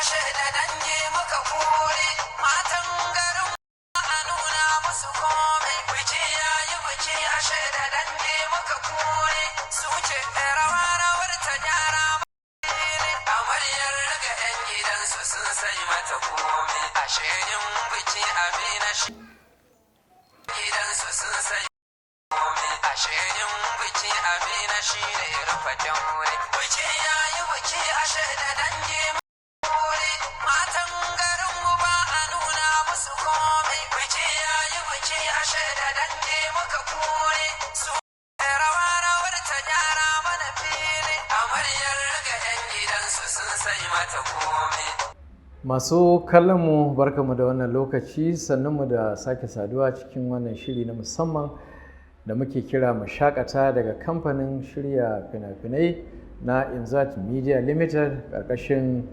Ashe da dangi muka kore matan garin, a nuna musu komai. Biki yayi biki, ashe da dangi muka kore su ce rawa rawar ta gyara. Amaryar daga 'yan gidansu sun sai mata komai, ashe yin biki amina shi gidansu sun sai komai, ashe yin biki amina shi ne rufe kyaure. Biki yayi biki, ashe da dangi kore matan garin mu, ba a nuna musu komai. Biki yayi biki, ashe da dangi muka kore su rawa rawar ta gyara mana fili. Amaryar ga 'yan gidansu sun sai mata komai. Masu kallonmu, barkamu da wannan lokaci, sannunmu da sake saduwa cikin wannan shiri na musamman da muke kira mu shakata daga kamfanin shirya fina-finai na Inzat Media Limited, ƙarƙashin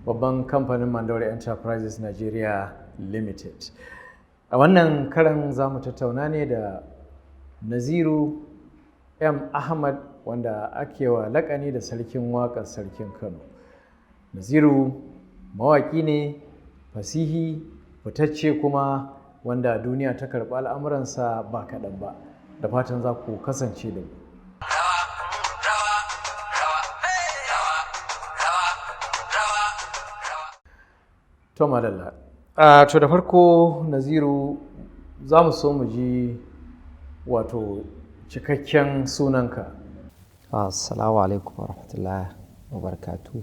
babban kamfanin Mandawari Enterprises Nigeria Limited. A wannan karan za mu tattauna ne da Naziru M. Ahmad, wanda ake wa laƙani da Sarkin Waƙar Sarkin Kano. Naziru mawaƙi ne fasihi, fitacce kuma, wanda duniya ta karɓi al'amuransa ba kaɗan ba. Da fatan za ku kasance da mu. Rawa rawa rawa rawa rawa rawa rawa. To madalla. To da farko Naziru, za mu so mu ji wato cikakken sunanka. Assalamu alaikum warahmatullahi wabarakatuh.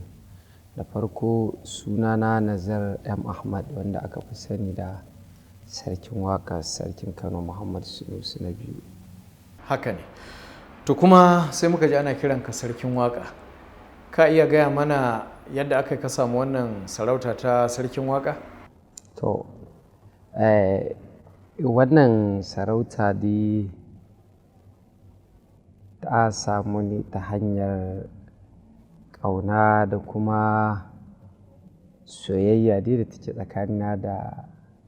Da farko, sunana Nazir M. Ahmad, wanda aka fi sani da Sarkin Waƙa Sarkin Kano Muhammad Sunusi na biyu. Haka ne. To kuma sai muka ji ana kiranka Sarkin Waƙa. Ka iya gaya mana yadda aka ka samu wannan sarauta ta Sarkin Waƙa? To, wannan sarauta dai ta samu ne ta hanyar ƙauna da kuma soyayya dai da take tsakanina da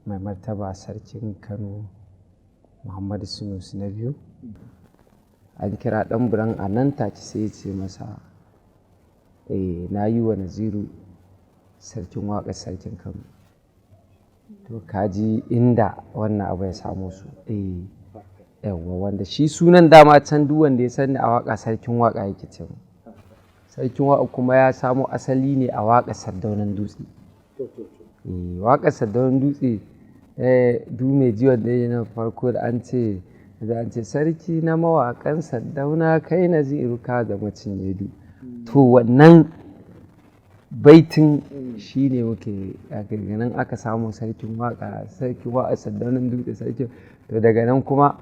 Mai Martaba Sarkin Kano Muhammadu Sunusi na biyu. An kira ɗan buran a nan take, sai ya ce masa, "Eh, na yi wa Naziru Sarkin Waƙar Sarkin Kano." To ka ji inda wannan abu ya samo su. Eh, yawwa, wanda shi sunan dama can duk wanda ya sani a waƙa Sarkin Waƙa yake ce mun. Sarkin Waƙa kuma ya samo asali ne a waƙar Sardaunan Dutse. Eh, waƙar Sardaunan Dutse, du mai ji wanda ya na farko da an ce sarki na mawaƙan Sardauna, kai Naziru ka zama cinyedu. To wannan baitin shi ne muke daga nan aka samu Sarkin Waƙa, Sarkin Waƙa Sardaunan Dutse, sarkin. To daga nan kuma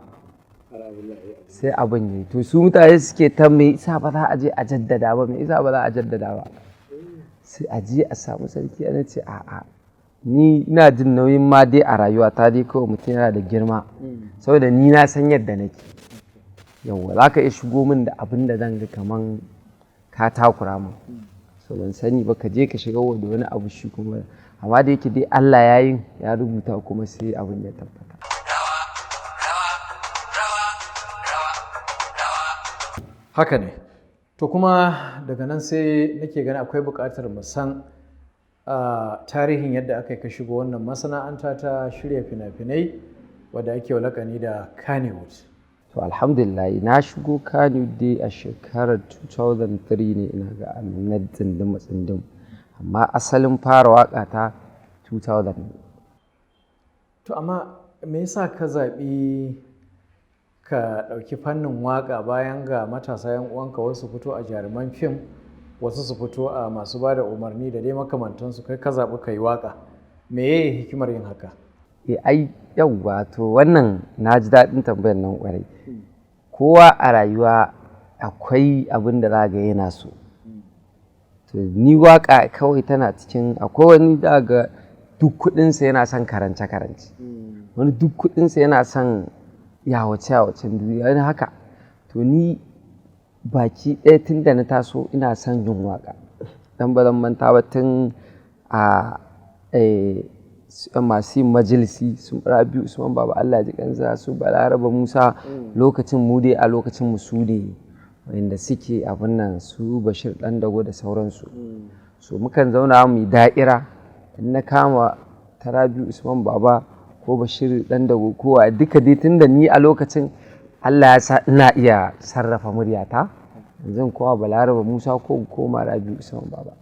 sai abin yayi. To su mutane suke ta me isa ba za a je a jaddada ba, me isa ba za a jaddada ba. Sai a je a samu sarki, ana ce a'a. Ni ina jin nauyin ma dai a rayuwata dai kawai mutum yana da girma. Saboda ni na san yadda nake. Yauwa, za ka iya shigo min da abin da zan ga kaman ka takura min. So ban sani ba, ka je ka shiga da wani abu shi kuma. Amma da yake dai Allah ya yi, ya rubuta, kuma sai abin ya tabbata. Rawa rawa rawa rawa rawa. Haka ne. To kuma daga nan sai nake gani akwai buƙatar mu san tarihin yadda aka yi ka shigo wannan masana'anta ta shirya fina-finai wadda ake wa laƙani da Kannywood. To alhamdulillah, na shigo Kannywood dai a shekarar 2003 ne ina ga na tsinduma tsindum. Amma asalin fara waƙa ta 2000 ne. To amma me yasa ka zaɓi ka ɗauki fannin waƙa bayan ga matasa 'yan uwanka, wasu fito a jaruman fim, wasu su fito a masu ba da umarni da dai makamantansu, kai ka zaɓi ka yi waƙa? Meye hikimar yin haka? Eh ai, yauwa, to wannan na ji daɗin tambayar nan ƙwarai. Kowa a rayuwa akwai abin da za ga yana so. To ni waƙa kawai tana cikin. Akwai wani za ga duk kuɗinsa yana son karance-karance. Wani duk kuɗinsa yana son yawace-yawacen duniya, wani haka. To ni baki ɗaya tun da na taso ina son yin waƙa. Dan ba zan manta ba, tun a masu yin majalisi su Rabi'u Usman Baba, Allah ji ƙansa, su Balaraba Musa, lokacin mu dai a lokacin mu su ne wanda suke abun nan, su Bashir Ɗandago da sauransu. So mukan zauna mu yi da'ira, in na kama ta Rabi'u Usman Baba ko Bashir ɗan Dago ko wa duka dai, tunda ni a lokacin Allah ya sa ina iya sarrafa muryata, zan koma Balaraba Musa ko in koma Rabi'u Usman Baba.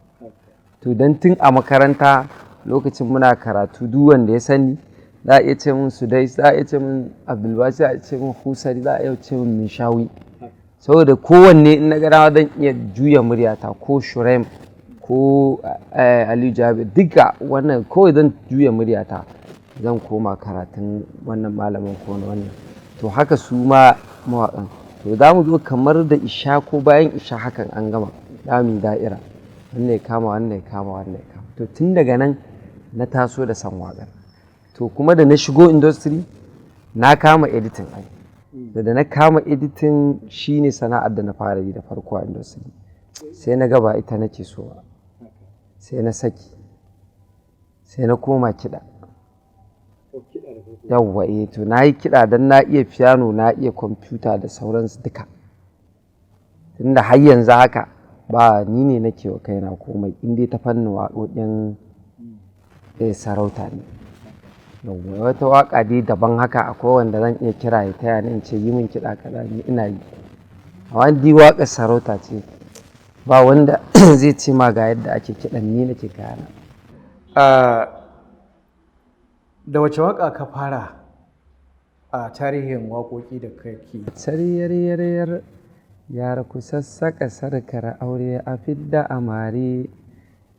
To don tun a makaranta lokacin muna karatu, duk wanda ya sani za a iya ce min Sudais, za a iya ce min Abdulbasi, za a iya ce min Husari, za a iya ce min Minshawi, saboda kowanne in na ga dama zan iya juya muryata, ko Shuraim ko Aliyu Jabir, duka wannan kawai zan juya muryata, zan koma karatun wannan malamin ko na wannan. To haka su ma mawaƙan. To za mu zo kamar da isha ko bayan isha hakan an gama, za mu yi da'ira, wannan ya kama, wannan ya kama, wannan ya kama. To tun daga nan na taso da son waƙar. To kuma da na shigo industry na kama editing ai. Da na kama editing shine sana'ar da na fara yi da farko a industry. Sai na ga ba ita nake so ba, sai na saki, sai na koma kiɗa. Yawwa, eh, to na yi kiɗa don na iya piano, na iya kwamfuta da sauransu duka. Tunda har yanzu haka ba ni ne nake wa kaina komai in dai ta fannin waƙoƙin sarauta ne. Yawwa, wata waƙa dai daban haka akwai wanda zan iya kira ya taya ni, in ce yi min kiɗa kaza, ni ina yi. Amma in dai waƙar sarauta ce, ba wanda zai ce ma ga yadda ake kiɗan, ni nake kayana. Da wace waƙa ka fara a tarihin waƙoƙi da kake? Sariyar yar yara ku sassaƙa sarkar aure a fidda amare.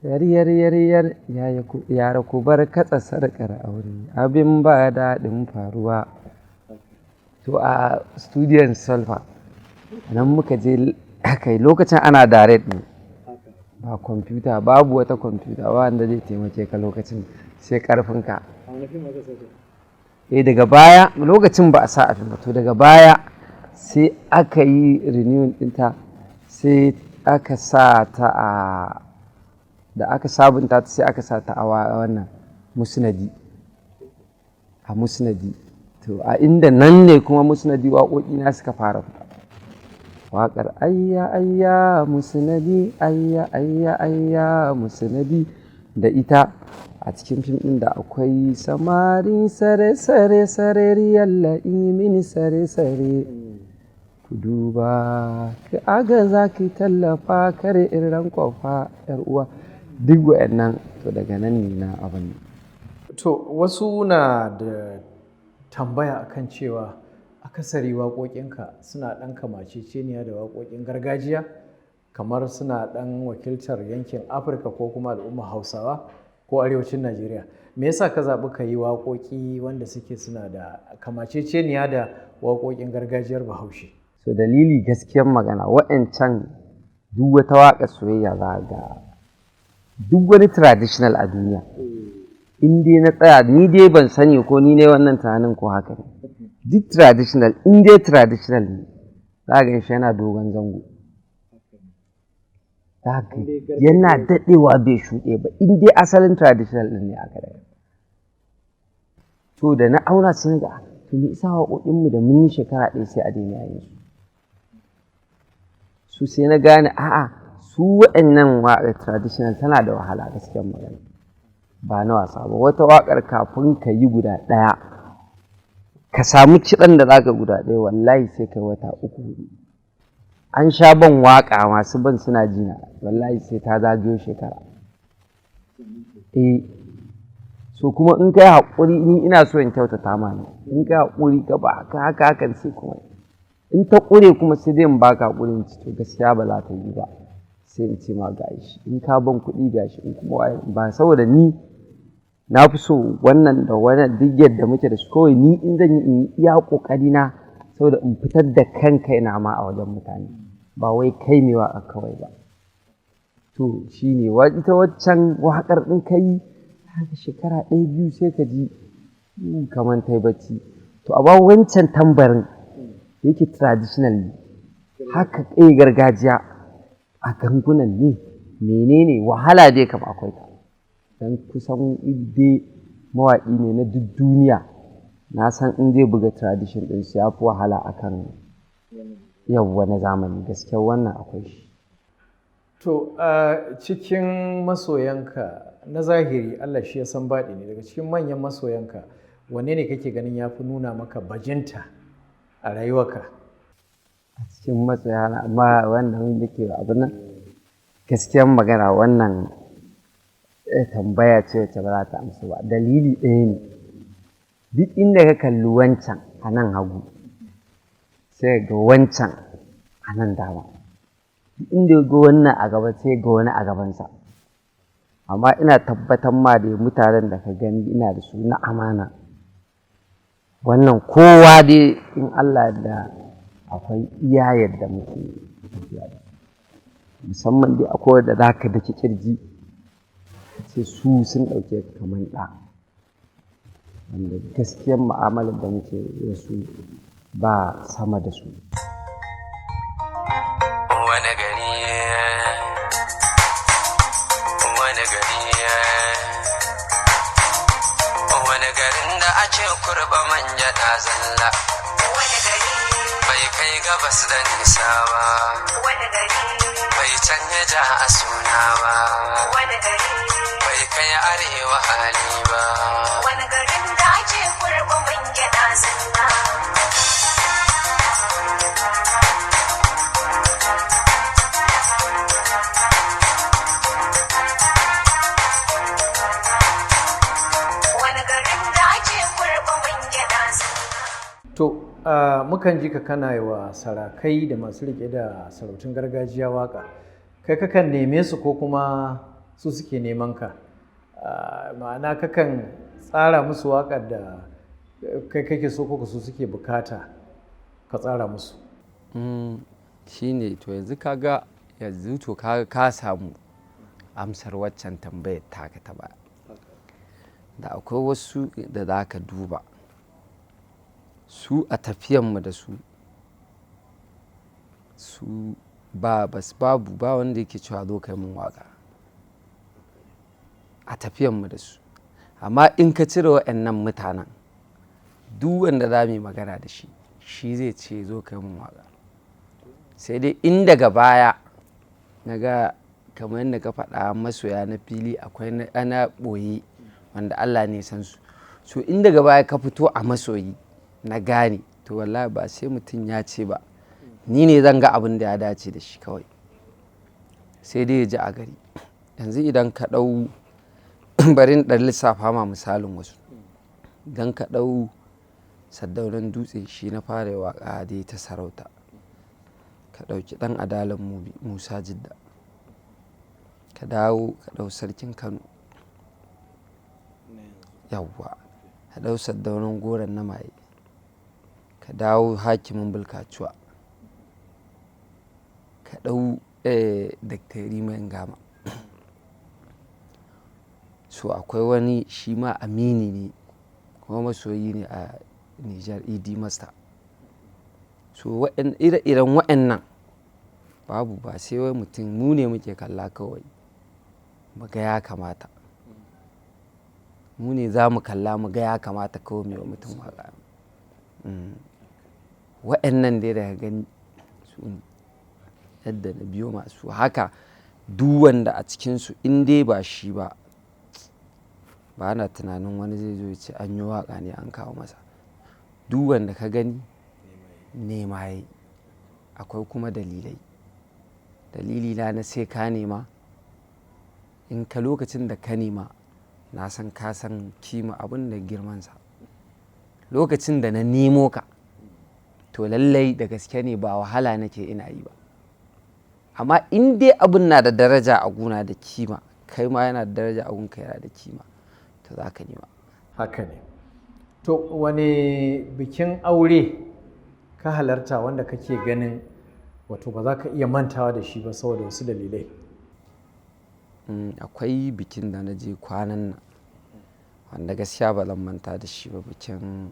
Yar yar yar yar yara ku bar katsa sarkar aure, abin ba daɗin faruwa. To a studiyon Solfa nan muka je aka yi, lokacin ana direct ne, ba kwamfuta, babu wata kwamfuta, ba wanda zai taimake ka lokacin sai ƙarfinka. Eh, daga baya lokacin ba a sa a fim ba. To daga baya sai aka yi renewing ɗinta, sai aka sa ta a da aka sabunta ta, sai aka sa ta a wannan Musnadi, a Musnadi. To a inda nan ne kuma Musnadi waƙoƙi na suka fara fita. Waƙar ayya ayya Musnadi, ayya ayya ayya Musnadi, da ita a cikin fim ɗin da akwai samari sare sare sare riyalla mini sare sare, ku duba ki agaza ki tallafa kare in rankwafa yar uwa, duk wa'annan. To daga nan ne na abin. To wasu na da tambaya akan cewa akasari waƙoƙinka suna ɗan kamaceceniya da waƙoƙin gargajiya, kamar suna ɗan wakiltar yankin Afirka ko kuma al'ummar Hausawa ko arewacin Najeriya. Me yasa ka zaɓi ka yi waƙoƙi wanda suke suna da kamaceceniya da waƙoƙin gargajiyar Bahaushe? So dalili, gaskiyar magana, wa'ancan duk wata waƙar soyayya za ga duk wani traditional a duniya, in dai na tsaya ni dai ban sani ko ni ne wannan tunanin ko haka ne, duk traditional, in dai traditional ne, za ga shi yana dogon zango, za ga yana daɗewa bai shuɗe ba, in dai asalin traditional ɗin ne aka daga. To da na auna sai na ga, to me isa waƙoƙinmu da mun yi shekara ɗaya sai a daina yin su? Su sai na gane a'a, su waɗannan waƙar traditional tana da wahala, gaskiyar magana, ba na wasa ba. Wata waƙar kafin ka yi guda ɗaya, ka samu kiɗan da zaka guda ɗaya, wallahi sai kai wata 3, 4. An sha ban waƙa, masu ban suna jina, wallahi sai ta zagayo shekara. Eh, so kuma in kai haƙuri, ni ina so in kyautata ma ne, in kai haƙuri ka ba haka haka hakan, sai kuma in ta ƙure kuma sai dai in baka haƙuri, in ci to gaskiya ba za ta yi ba, sai in ce ma gashi, in ka ban kuɗi gashi, in kuma waye ba, saboda ni na fi so wannan da wannan duk yadda muke da su, kawai ni in zan yi, in yi iya ƙoƙari na saboda in fitar da kan kaina ma a wajen mutane, ba wai kai mai waƙa kawai ba. To shine ita waccan waƙar in ka yi haka shekara 1, 2, sai ka ji kamar ta yi bacci. To amma wancan tambarin yake traditional ne haka, eh, gargajiya a gangunan ne, menene wahala dai kam akwai ta, don kusan dai mawaƙi ne na duk duniya na san in zai buga tradition ɗinsu ya fi wahala akan yawwa na zamani. Gaskiya wannan akwai shi. To, a cikin masoyanka na zahiri, Allah shi ya san baɗi ne, daga cikin manyan masoyanka wanne ne kake ganin ya fi nuna maka bajinta a rayuwarka? A cikin masoya na, amma wanda muke abin nan, gaskiyan magana wannan tambaya ce wacce ba za ta amsu ba. Dalili ɗaya ne: duk inda ka kalli wancan a nan hagu, sai ga wancan a nan dama. Duk inda ga wannan a gaba, sai ga wani a gabansa. Amma ina tabbatar ma da mutanen da ka gani ina da su na amana, wannan kowa dai in Allah da akwai iya yadda muke tafiya da su. Musamman dai akwai wanda za ka daki kirji ka ce su sun ɗauke ka kamar ɗa, wanda gaskiyar mu'amalar da muke da su ba sama da su. Wani gari, wani gari, wani garin da ake kurba manja na zalla. Wani gari, Bai kai gabas da nisa ba, wani gari, bai canja ja a suna ba, wani gari, bai kai arewa hali ba. Wani garin da ake kurba man gyaɗa zalla. Wani garin da ake kurba man gyaɗa zalla. To, mukan ji ka kana yi wa sarakai da masu riƙe da sarautun gargajiya waƙa. Kai kakan neme su ko kuma su suke neman ka? Ma'ana kakan tsara musu waƙar da kai kake so ko su suke bukata ka tsara musu? Shi ne. To yanzu kaga, yanzu to kaga ka samu amsar waccan tambayar taka ta baya. Da akwai wasu da za ka duba su a tafiyanmu da su, su ba bas babu ba wanda yake cewa zo kai mun waka a tafiyanmu da su. Amma in ka cire wa'annan mutanen, duk wanda za mu yi magana da shi, shi zai ce zo kai mun waka. Sai dai in daga baya na ga kamar yadda ka faɗa, masoya na fili akwai na ɓoye wanda Allah ne san su. So in daga baya ka fito a masoyi na gane, to wallahi ba sai mutum ya ce ba, ni ne zan ga abin da ya dace da shi kawai, sai dai ya ji a gari. Yanzu idan ka ɗau, bari in ɗan lissafa ma misalin wasu. Idan ka ɗau Sardaunan Dutse, shi na fara yi waƙa dai ta sarauta. Ka ɗauki Ɗan Adalan Mubi, Musa Jidda. Ka dawo ka ɗau Sarkin Kano, yawwa, ka ɗau Sardaunan Goron na Maye, ka dawo Hakimin Bulkacuwa, ka ɗau Dr. Rima Ngama. So akwai wani shi ma amini ne kuma masoyi ne a Nijar, Idi Master. So ire-iren wa'annan babu, ba sai wai mutum, mu ne muke kalla kawai mu ga ya kamata. Mu ne za mu kalla mu ga ya kamata kawai mai wa mutum waka. Wa'annan dai daga gani su ne yadda na biyo masu haka. Duk wanda a cikinsu in dai ba shi ba, ba na tunanin wani zai zo ya ce an yi waƙa ne an kawo masa. Duk wanda ka gani nema yayi. Akwai kuma dalilai. Dalili na na sai ka nema, in ka lokacin da ka nema, na san ka san kima abin da girmansa. Lokacin da na nemo ka, to lallai da gaske ne, ba wahala nake ina yi ba. Amma in dai abin na da daraja a guna da kima, kai ma yana da daraja a gunka, yana da kima, to za ka nema. Haka ne. To, wani bikin aure ka halarta wanda kake ganin wato ba za ka iya mantawa da shi ba saboda wasu dalilai? Akwai bikin da na je kwanan nan wanda gaskiya ba zan manta da shi ba, bikin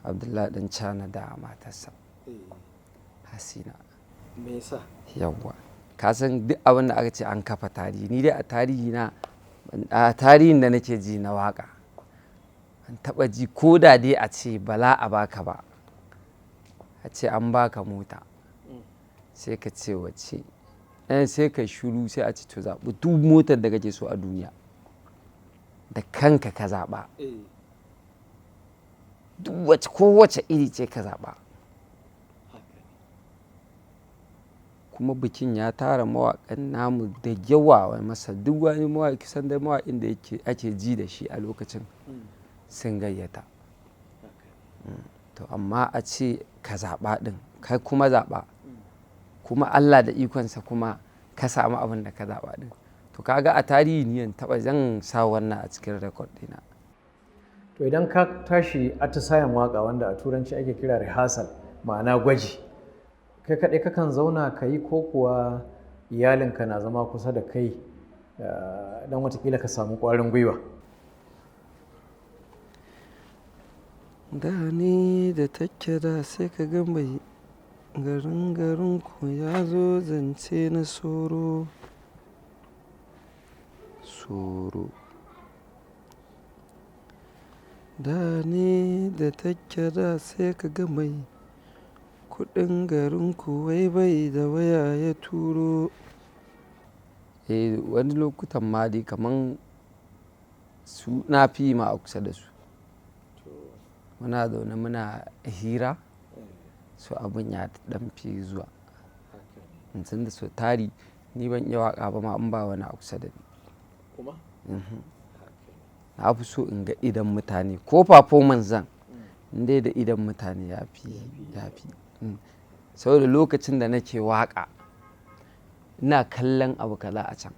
Abdullahi Ɗan Cana da matarsa Hasina. Me yasa? Yawwa, ka san duk abin da aka ce an kafa tarihi, ni dai a tarihi na, a tarihin da nake ji na waka, an taɓa ji ko da dai a ce bala a baka ba, a ce an baka mota, sai ka ce wace Sai ka shiru, sai a ce to zaɓi duk motar da kake so a duniya da kanka ka zaɓa, duk wace kowace iri ce ka zaɓa. Kuma bikin ya tara mawaƙan namu da yawa, wai masa duk wani mawaƙi kusan da mawaƙin da yake ake ji da shi a lokacin sun gayyata. To amma a ce ka zaɓa ɗin, kai kuma zaɓa, kuma Allah da ikonsa kuma ka samu abin da ka zaɓa ɗin. To kaga a tarihi ni ban taɓa zan sa wannan a cikin rekod ɗina. To idan ka tashi atisayen waka, wanda a Turanci ake kira rehearsal, ma'ana gwaji, kai kaɗai kakan zauna ka yi ko kuwa iyalinka na zama kusa da kai don watakila ka samu ƙwarin gwiwa? Da ni da take da sai ka ga mai garin garin ku ya zo zance na soro soro. Da ni da take da sai ka ga mai kuɗin garin ku wai bai da waya ya turo. Eh, wani lokutan ma dai kaman su na fi ma a kusa da su. Muna zaune muna hira, so abun ya ɗan fi zuwa. Tun da sau tari ni ban iya waƙa ba ma in ba wani a kusa da ni. Kuma? Na fi so in ga idon mutane ko performance zan, in dai da idon mutane ya fi, ya fi. Saboda lokacin da nake waƙa ina kallon abu kaza a can,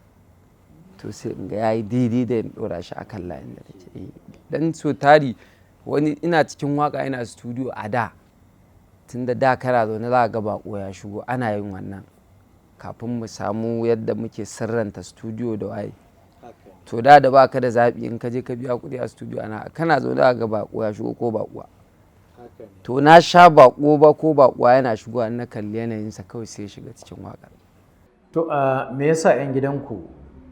to sai in ga yayi daidai da in ɗora shi a kan layin da nake yi. Dan sau tari wani ina cikin waƙa ina studio a da, tun da da kana zaune za ka ga baƙo ya shigo, ana yin wannan kafin mu samu yadda muke sirranta studio da waye. To da da baka da zaɓi in ka je ka biya kuɗi a studio, ana kana zaune za ka ga baƙo ya shigo ko baƙuwa. To na sha baƙo ba ko baƙuwa yana shigowa, in na kalli yanayinsa kawai sai ya shiga cikin waƙar. To me yasa 'yan gidanku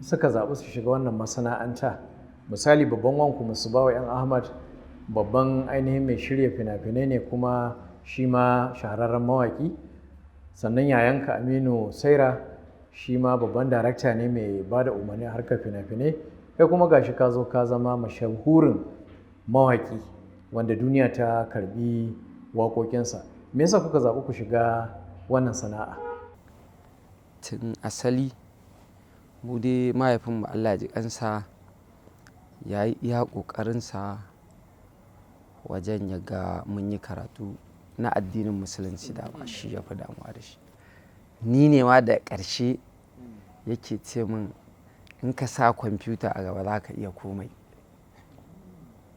suka zaɓi su shiga wannan masana'anta? Misali, babban wanku Musbahu 'Yan Ahmad babban ainihin mai shirya fina-finai ne, kuma shi ma shahararren mawaƙi. Sannan yayanka Aminu Saira shi ma babban darakta ne mai ba da umarni a harkar fina-finai. Kai kuma gashi ka zo ka zama mashahurin mawaƙi wanda duniya ta karbi waƙoƙinsa. Me yasa kuka zaɓi ku shiga wannan sana'a? Tun asali mu dai mahaifinmu, Allah ji ƙansa, ya yi iya ƙoƙarinsa wajen ya ga mun yi karatu na addinin Musulunci, dama shi ya fi damuwa da shi. Ni ne ma da ƙarshe yake ce min in ka sa kwamfuta a gaba za ka iya komai.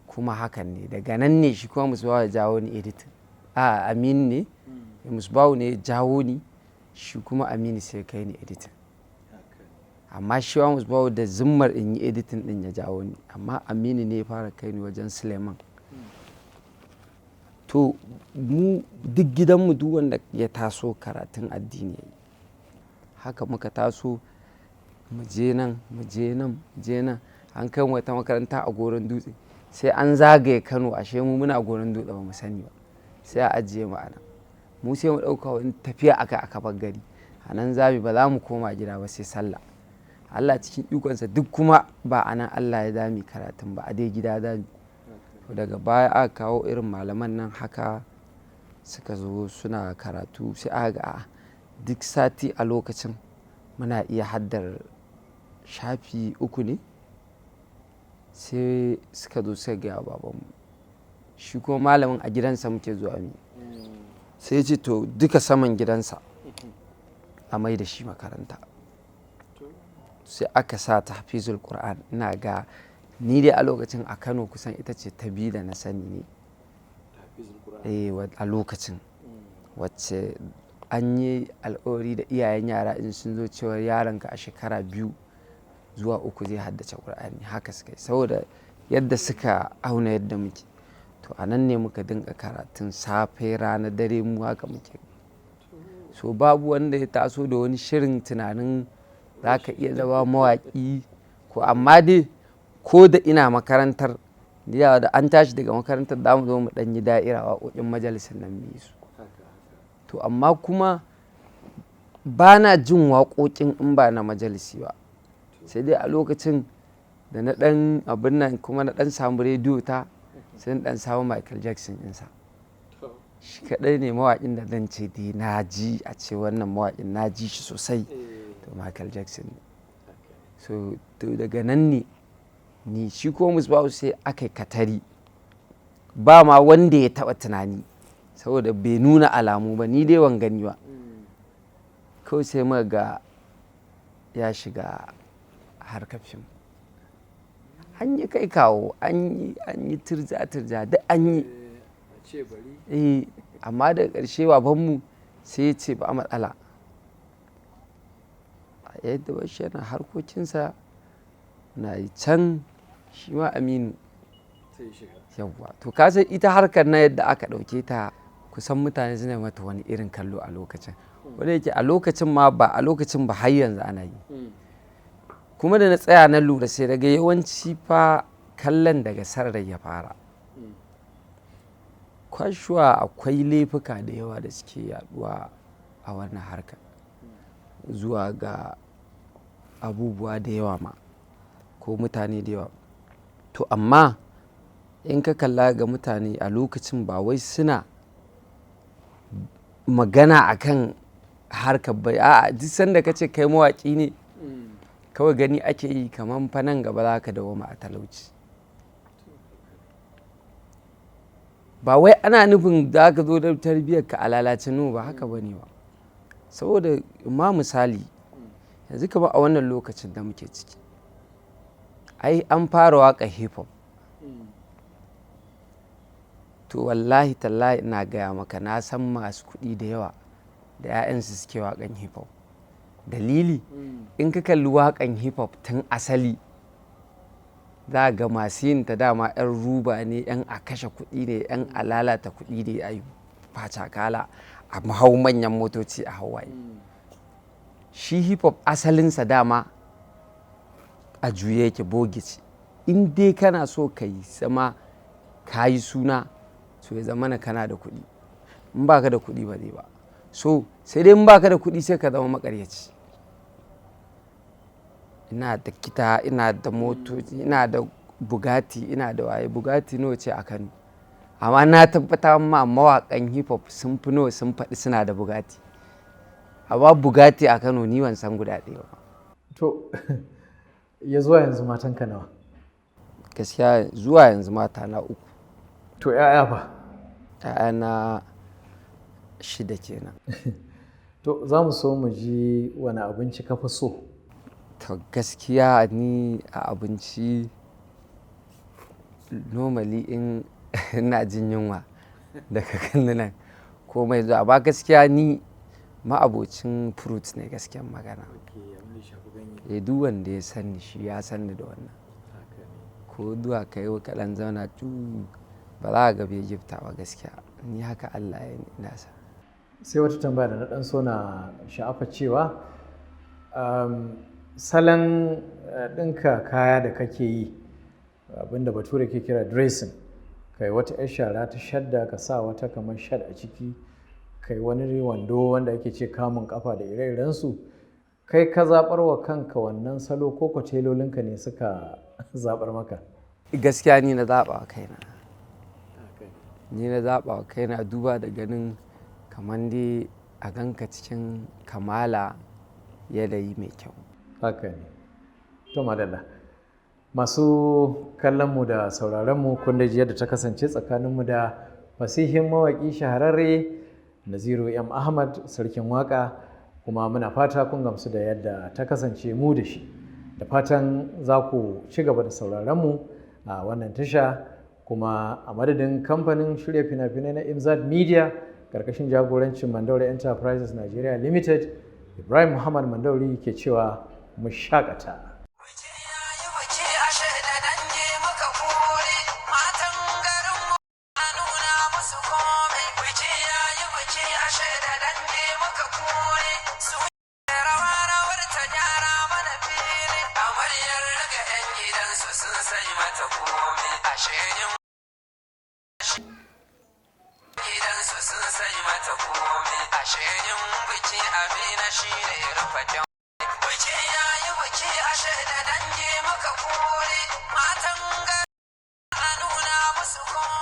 Kuma hakan ne, daga nan ne shi kuma Musbahu ya jawo ni editing. A Aminu ne, Musbahu ne ya jawo ni, shi kuma Aminu sai kai ni editing. Amma shi wa Musbahu da zimmar in yi editing ɗin ya jawo ni, amma Aminu ne ya fara kai ni wajen Suleiman. To mu duk gidanmu duk wanda ya taso karatun addini yayi. Haka muka taso, mu je nan, mu je nan, mu je nan. An kai mu wata makaranta a Goron Dutse, sai an zagaye Kano, ashe mu muna Goron Dutse ba mu sani ba. Sai a ajiye mu a nan. Mu sai mu ɗauka wani tafiya aka aka bar gari. A nan zamu ba za mu koma gida ba sai sallah. Allah cikin ikonsa duk kuma ba a nan Allah ya dami karatun ba, a dai gida dami. To daga baya aka kawo irin malaman nan haka suka zo suna karatu, sai aka ga a'a, duk sati a lokacin muna iya haddar shafi 3 ne. Sai suka zo suka gaya wa babanmu. Shi kuma malamin a gidansa muke zuwa mu. Sai ya ce to duka saman gidansa a mai da shi makaranta. Sai aka sa Tahfizul Qur'an. Ina ga ni dai a lokacin a Kano kusan ita ce ta biyu da na sani ne. Eh, a lokacin wacce an yi alƙawari da iyayen yara in sun zo cewar yaronka a shekara 2 zuwa 3 zai haddace Qur'ani. Haka suka yi saboda yadda suka auna yadda muke. To a nan ne muka dinga karatun safe, rana, dare, mu haka muke. So babu wanda ya taso da wani shirin tunanin za ka iya zama mawaƙi ko, amma dai ko da ina makarantar, da an tashi daga makarantar za mu zo mu ɗan yi da'ira waƙoƙin majalisar nan mu yi su. To amma kuma Ba na jin waƙoƙin in ba na majalisi ba, sai dai a lokacin da na ɗan abin nan kuma na ɗan samu rediyo ta, sai na ɗan samu Michael Jackson ɗinsa. Shi kaɗai ne mawaƙin da zan ce dai na ji, a ce wannan mawaƙin na ji shi sosai, to Michael Jackson ne. So to daga nan ne ni shi ko Musbahu sai aka yi katari, ba ma wanda ya taɓa tunani saboda bai nuna alamu ba, ni dai ban gani ba. Kawai sai muka ga ya shiga harkar fim, an yi kai kawo, an yi turja-turja, duk an yi. Eh, amma daga ƙarshe babanmu sai ya ce ba matsala, a yadda bashi yana harkokinsa na yi can, shi ma Aminu. Yawwa, to ka san ita harkar na yadda aka ɗauke ta, kusan mutane suna mata wani irin kallo a lokacin, wanda yake a lokacin ma ba a lokacin ba, har yanzu ana yi. Kuma da na tsaya na lura, sai daga yawanci fa kallon daga sarrai ya fara kwashuwa. Akwai laifuka da yawa da suke yaduwa a wannan harkar zuwa ga abubuwa da yawa ma ko mutane da yawa. To amma in ka kalla ga mutane a lokacin, ba wai suna magana akan harkar bai, a'a, duk sanda ka ce kai mawaƙi ne, kawai gani ake yi kamar fa nan gaba za ka dawoma a talauci. Ba wai ana nufin za ka zo da tarbiyyar ka a lalace, no, ba haka ba ne ba. Saboda ma misali yanzu kamar a wannan lokacin da muke ciki, ai an fara waƙa hip hop. To wallahi tallahi ina gaya maka, na san masu kuɗi da yawa da 'ya'yansu suke waƙan hip hop. Dalili, in ka kalli waƙan hip hop tun asali, za ga masu yin ta dama 'yan ruba ne, 'yan a kashe kuɗi ne, 'yan a lalata kuɗi ne, a yi facakala, a hau manyan motoci, a hawaye. Shi hip hop asalinsa dama a juye yake, bogi ce. In dai kana so ka yi zama ka yi suna, to ya zama na kana da kuɗi. In baka da kuɗi ba zai ba. So sai dai in baka da kuɗi sai ka zama makaryaci. Ina da kita, ina da motoci, ina da Bugatti, ina da waye. Bugatti nawa ce a Kano? Amma na tabbata ma mawaƙan hip hop sun fi nawa sun faɗi suna da Bugatti, amma Bugatti a Kano ni ban san guda ɗaya ba. To ya zuwa yanzu matanka nawa? Gaskiya zuwa yanzu mata na uku. To 'ya'ya fa? ‘Ya'yana shida kenan. To za mu so mu ji wani abinci ka fi so. To gaskiya ni a abinci, normally in ina jin yunwa daga kan nan komai zuwa, amma gaskiya ni ma'abocin fruit ne, gaskiyan magana. Eh, duk wanda ya sani shi ya sani da wannan. Ko zuwa ka yi kaɗan zauna tu, ba za ka ga bai gifta ba. Gaskiya ni haka Allah ya yi ina sa. Sai wata tambaya da na ɗan so na sha'afa cewa salon ɗinka kaya da kake yi, abinda Bature ke kira dressing, kai wata 'yar shara ta shadda, ka sa wata kamar shad a ciki, kai wani wando wanda ake ce kamun kafa da ire-irensu, kai ka zaɓar wa kanka wannan salo ko ko telolinka ne suka zaɓar maka? Gaskiya ni na zaɓa wa kaina, ni na zaɓa wa kaina, duba da ganin kamar dai a ganka cikin kamala, yanayi mai kyau. Haka ne. To madalla, masu kallonmu da sauraronmu, kun da ji yadda ta kasance tsakaninmu da fasihin mawaƙi shahararre Naziru M Ahmad, Sarkin Waƙa, kuma muna fata kun gamsu da yadda ta kasance mu da shi. Da fatan za ku ci gaba da sauraronmu a wannan tasha. Kuma a madadin kamfanin shirya fina-finai na Imzad Media karkashin jagorancin Mandauri Enterprises Nigeria Limited, Ibrahim Muhammad Mandauri ke cewa mu shakata. Biki yayi biki, ashe da dangi muka kore matan garinmu, a nuna musu komai. Biki yayi biki, ashe da dangi muka kore su, rawa rawar ta gyara mana fili. Amaryar daga yan gidansu sun sai mata komai, ashe yin gidansu sun sai mata komai, ashe yin biki amina shi. musu komai.